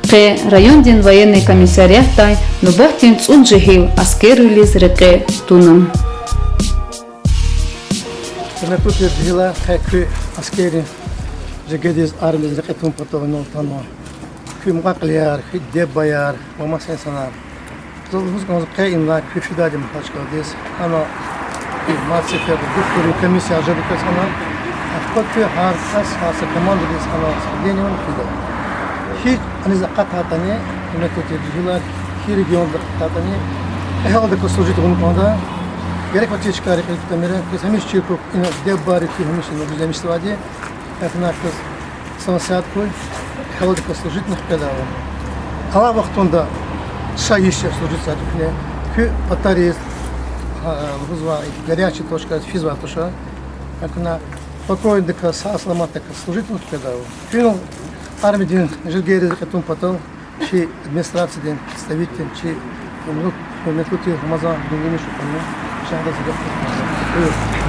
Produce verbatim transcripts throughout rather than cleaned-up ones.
Къе райондин военный комиссариатдай нубатдин цӀуд жегьил аскервилиз рекье туна. Гьуьрметлу тир жегьилар, къе куь аскердин жергедиз, армиядиз рекье тун патал инал атанва куь мукьва-кьилияр, куь диде-бубаяр ва маса инсанар. Заз лугьуз кӀанзава, къе инлай куьн фидайди Махачкъаладиз, гьана и мад сеферда духтурин комиссия жеда квез гьана. Ахпа куьн гьар кас гьар са командадиз гьана распределение авуна фида. Гьикӏ аниз акъатайтӏани, гьуьрметлу тир жегьилар, гьи регионда акъатайтӏани, кьегьалдаказ служить авуна кӏанда, герек авачир чкайрикай кутамира, квез гьамиша чир хьухь, ина диде-бубайри куьн гьамиша ина гуьзлемишзавайди, эхна квез сан сят хьуй, кьегьалдаказ служитьна хкведайвал. Алай вахтунда са йис я служитьзавайди куьне, куьн патариз, гьа, лугьузвай горячий точкайриз физвай туш, эхна спокойнодаказ, сагъ-саламатдаказ служитьна хкведайвал. Куьнал армиядин жергейриз рекье тун патал чи администрациядин представитель, чи гьуьрметлу, гьуьрметлу тир Рамазан Дунгуьмишев хьана, чандаз риз.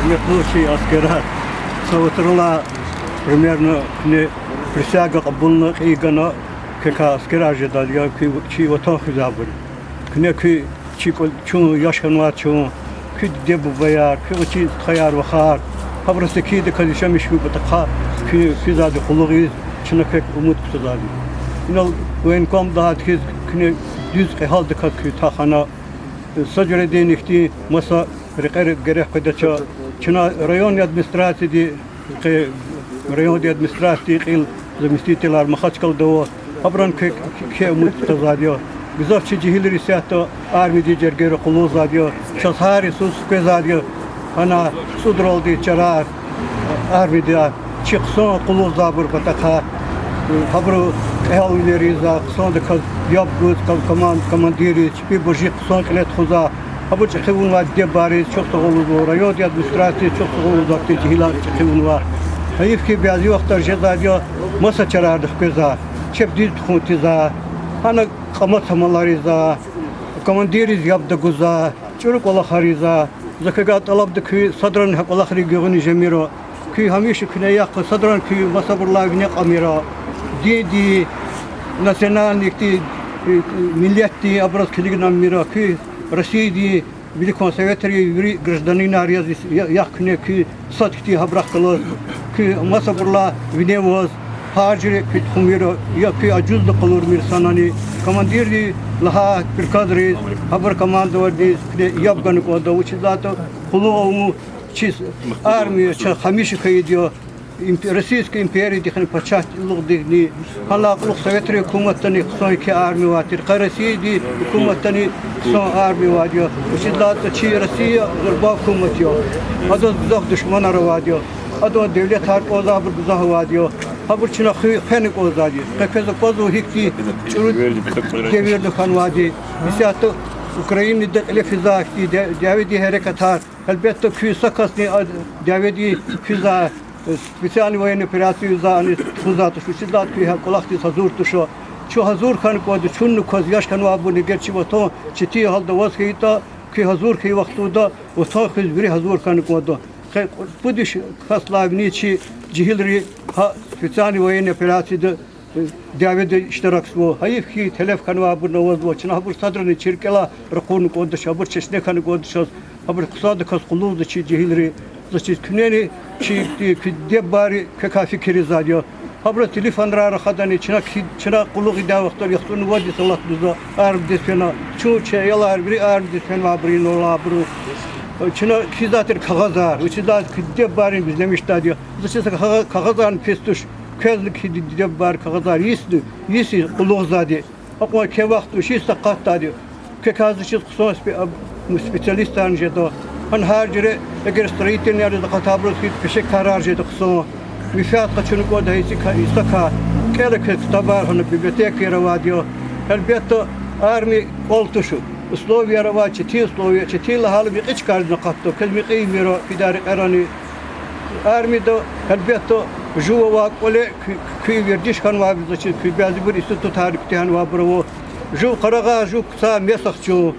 Гьуьрметлу чи аскерар, са вацралай примерно куьне присяга кьабулна, кьил гана, квекай аскерар жедайди я, куьн чи ватан хуьзвайбур. Куьне куьн чи кӏвал-, чун яш хьанвай чун, куь диде-бубаяр, куь гъвечӏи стхаяр-вахар, гьабуру секиндаказ яшамиш хьайи патахъай куьн физвайди къуллугъиз чна квек умуд кутазвайди. Инал военком лагьайди хьиз куьне дуьз кьегьалдаказ куьн тахьана, са жуьредин ихьтин маса рекьер герек къведач. Чна районный администрацияди, къе райондин администрациядин кьил заместителар Махачкъалада ава, гьабурани кве-, квекай умуд кутазвайди я. Гзаф чи жегьилри исятда армиядин жергейра къуллугъзавайди я, чаз гьар йисуз хквезвайди я. Гьана цӏудралди чарар армияда, чи хъсан къуллугъзавайбур патахъай, гьабуру кьегьалвилериз, хъсандаказ яб гуз, ком-, коман-, командирриз, чпи буржи хъсан кьиле тухузвай, гьабур чӏехи авунвай диде-бубайриз чухсагъул лугьузва, райондин администрациядиз чухсагъул лугьузва, хъсан жегьилар чӏехи авунва. Гьайиф хьи, бязи вахтар жезвайди я, маса чарарни хквезва, чеб дуьз тухун тийизвай, гьана кьамацамалар ийизвай, командирриз яб тагузвай, чӏуру кӏвалахар ийизвай. За квевай тӏалабда, куьн садрани гьа кӏвалахрин гуьгъуьниз жемир. Куьн гьамиша куьне яхъ, садрани куьн масабурулай вине кьамир. Диндин, национальностьдин, э, миллетдин абуруз килигнамир. Куьн Россиядин, виликан советрин вири гражданинар яз, я-, яхъ куьне куьн сад хьтин гьабурухъ галаз, куьн масабурулай вине аваз, гьар жуьре куьн тухумир, я куьн ажузда къалурмир санани, командирри лагьай приказриз, гьабуру командованиедиз куьне яб гана кӏанда, вучиз лагьайтӏа къуллугъ авун чи армия чаз гьамиша хьайиди я, имп-, Российский империядихъни, пачагьдихъни, гьана кьулухъ советрин гьукуматдани хъсан еке армия авай тир, къе Россиядин гьукуматдани хъсан армия авайди я, вучиз лагьайтӏа чи Россия зурба гьукумат я, адаз гзаф душманар авайди я, адан девлетар кӏанзавайбур гзаф авайди я, гьабур чна хве-, хвена кӏанзавайди я. Къе квез аквазва гьихьтин чӏуру девирни хьанвайди. Исятда Украинада кьиле физвай хьтин дя-, дяведин гьерекатар, гьелбетда, куьн са касни а дяведин физвай, э, специальный военный операция ийизвай аниз тухузвай туш, вучиз лагьайтӏа куьн гьа кӏвалахдиз гьазур туш. Чун гьазур хьана кӏанда, чунни кваз яш хьанвайбурни, эгер чи ватан четин гьалда аваз хьайитӏа, куьн гьазур хьайи вахтунда ватан хуьз вири гьазур хьана кӀанда. Къе пуд виш касдилай виниз чи жегьилри гьа специальный военный операцияда, э, дяведа иштиракзава. Гьайиф хьи, телеф хьанвайбурни авазва, чна гьабур садрани чи рикӀелай ракъурна кӀандач, абур чешне хьана кӀанда чаз, абур хъсандаказ къуллугъзава чи жегьилри. Заз чиз куьнени чи, куь диде-бубайри квекай фикирзавайди я. Гьабуру телефонрай рахадани, чна ки-, чна къуллугъ ийидай вахтара яхцӀурни вад йис алатнава, армиядиз фена. Чун, чи аялар вири армиядиз фенвайбур я, инал алайбуру. Чна кхьизвай тир кагъазар, вучиз лагьайтӀа куь диде-бубайрин гуьзлемишдайди я. Заз чиз са кагъа-, кагъазарни пис туш, квезни кхьиди диде-бубайрин кагъазар, йисни, йис я къуллугъзавайди. Акьван еке вахт туш, йис акъатдайди я. Квекай заз чиз хъсан спе-, аб-, специалистарни жеда. Гьана гьар жуьре, эгер строительныйриз акъатайбуруз хьиз, пешекарар жеда хъсан. Менфят къачуна кӀанда гьа йисакай, йисакай. КӀела квез ктабар, гьана библиотекаяр авайди я. Гьелбетда, армия кӀвал туш. Условияр авай, четин условия, четин лагьайла мекьи чкайризни акъатда, квез мекьи ийимир фидай рекьерани. Армияда, гьелбетда, жув авай кӀвале куь-, куьн вердиш хьанвайбур, заз чиз, куь бязибур институтар куьтягьнавайбур ава. Жув къарагъай, жув куцай мес ахчун,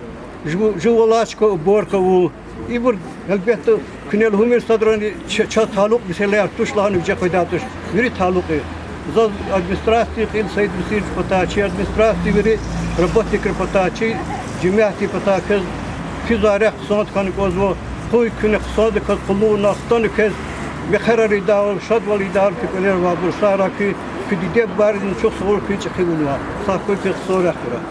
жув, жув алай чка уборка авун. Ибур, гьелбетда, куьне лугьумир садрани ч-, чаз талукь месэлаяр туш лагьана виже къведайди туш. Вири талукь я. Заз администрация, Кьил Саид Васильевич патай, чи администрация, вири работникрин патай, чи жемятдин патай квез физвай рехъ хъсан хьана кӀанзава. Къуй куьне хъсандаказ къуллугъна, хтана квез мехъерар ийидайвал, шадвал ийидайвал, куь кӀвалера авайбур сагърай, куь, куь диде-бубайризни чухсагъул хьуй, чӀехи авунвай. Сагъ хьуй, куьне хъсан рехъ хьурай.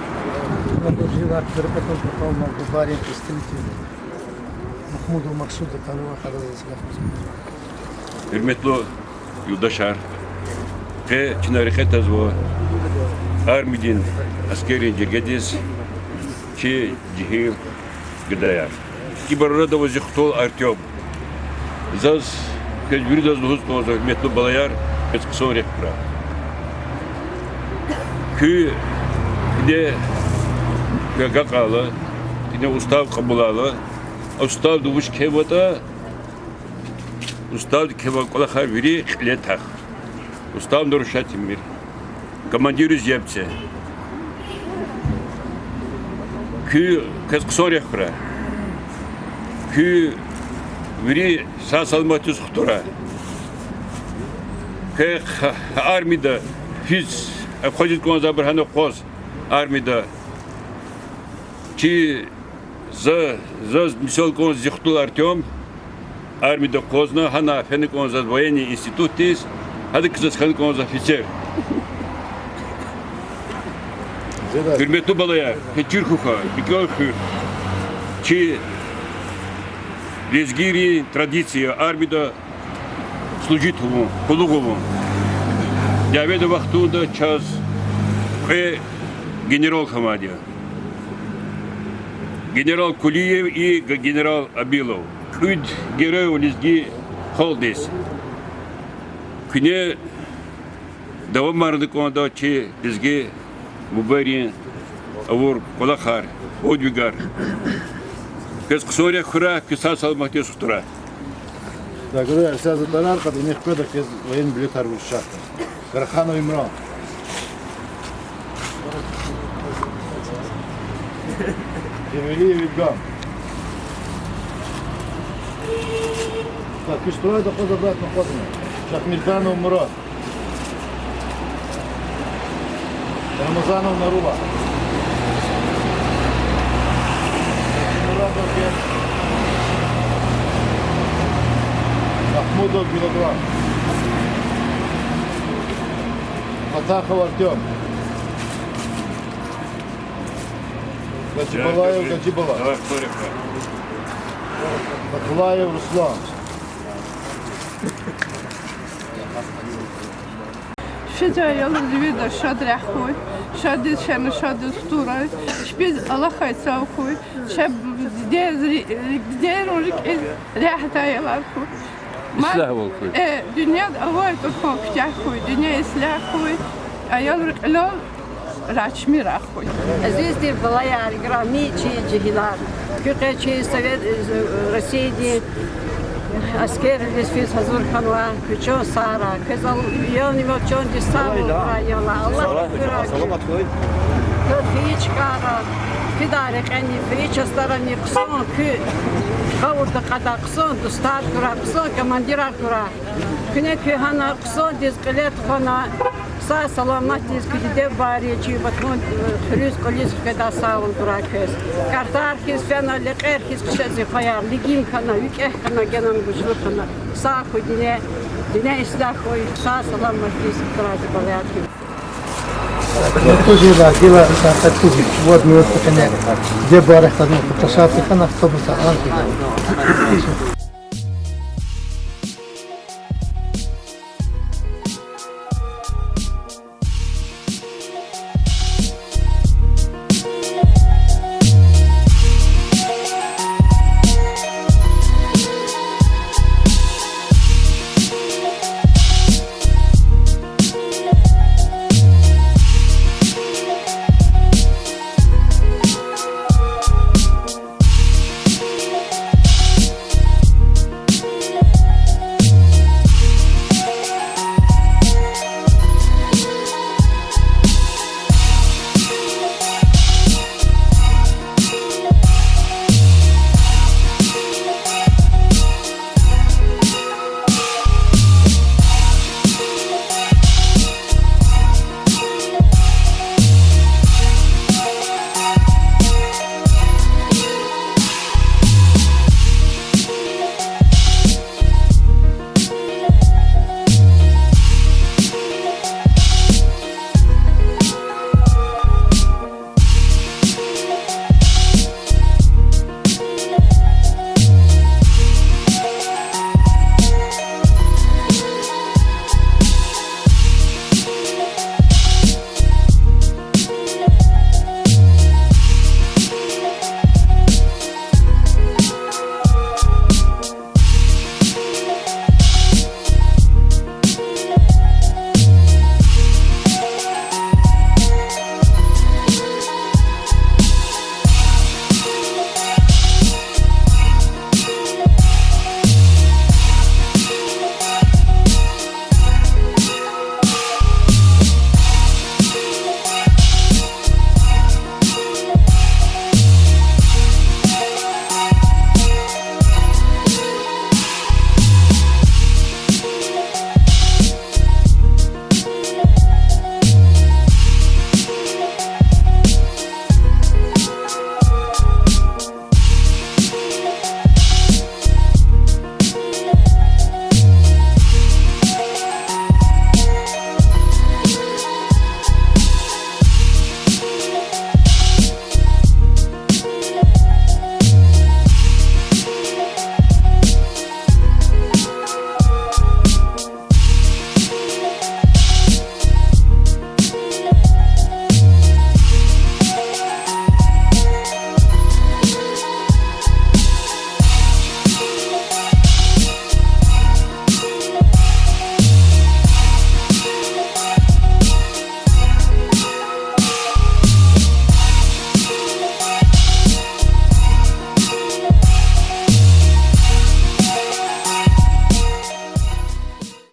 Гьуьрметлу юлдашар, къе чна рекье тазва армиядин аскеррин жергедиз чи жегьил гадаяр. Ибур арада ава зи хтул Артём. Заз, квез виридаз лугьуз кӀанзава, гьуьрметлу балаяр, квез хъсан рехъ хьурай. Куьне, куьн агакьайла, куьне устав кьабулайла, уставда вуч кхьенватӀа, уставда кхьенвай кӀвалахар вири кьиле твах. Устав нарушать ийимир. Командирриз яб це. Куь, квез хъсан рехъ хьурай. Куь вири сагъ-саламатдиз хтурай. Квехъ армияда физ, акъвазиз кӀанзавайбур гьана акъваз армияда. Чи за, заз мисал кӀанзава зи хтул Артём, армияда акъвазна, гьана фена кӀанзава заз военный институтдиз, гьадакай заз хьана кӀанзава офицер. Гьуьрметлу балаяр, къе чир хьухь, рикӀел хуьх. Чи лезгийрин традиция армияда служить авун, къуллугъ авун. Дяведин вахтунда чаз кьве генерал хьанвайди я. Генерал Кулиев и г-, генерал Абилов. Кьуьд герой лезги халкьдиз. Куьне давамарна кӀанда чи лезги бубайрин авур кӀвалахар, подвигар. Квез хъсан рехъ хьурай, куьн сагъ-саламатдиз хтурай. Так, герой, са затӀарар кьадармиш къведа квез военный билетар вуч шартӀ. Караханов Имран. Джавелиев Идгам. Так, куьн стройда къвез обратно къвезва. Шахмерданов Мурад. Рамазанов Нарула. Мурадов Герд. Махмудов Билограм. Фатахов Артём. Гаджибалаев Гаджибала. Батулаев Руслан. Чпиз аялриз вирида шад рехъ хьуй, шадиз фена, шадиз хтурай, чпиз алахьай цав хьуй, чеб дидейриз ри-, дидейрин рикӀиз регьят аялар хьуй. Ислягьвал хьуй. Э, дуьньяда авай тӀурфан куьтягь хьуй, дуьнья ислягь хьуй, аялри кьилел рачмир хьуй. Азиз тир балаяр, играми чи жегьилар. Куь къе чи Совет, э, Россиядин аскерриз физ гьазур хьанва, куь чан сагърай. Квез ал-, ялнивал чандиз сагъвал хьурай, я Аллагь. Аллагь куь куьрай. Куь фейи чкайра, фидай рекьени, фейи частьарани хъсан, куь гъавурда кьадай хъсан дустар хьурай, хъсан командирар хьурай. Куьне куьгьана хъсандиз кьиле тухвана, сагъ-саламатдиз куь диде-бубайри чи ватан, э, хуьруьз, кӀвализ хкведай сагъвал гурай квез. Картар хьиз фена, лекьер хьиз хъша зи хваяр, лигим хьана, викӀегь хьана, генани гужлу хьана. Сагъ хьуй, дине, дине ислягь хьуй, сагъ-саламатдиз хтурай зи балаяр хьи. Гила са кьатӀуз вад минут хьана, диде-бубайрихъ галаз фотосессия хьана, автобусда алан хьана.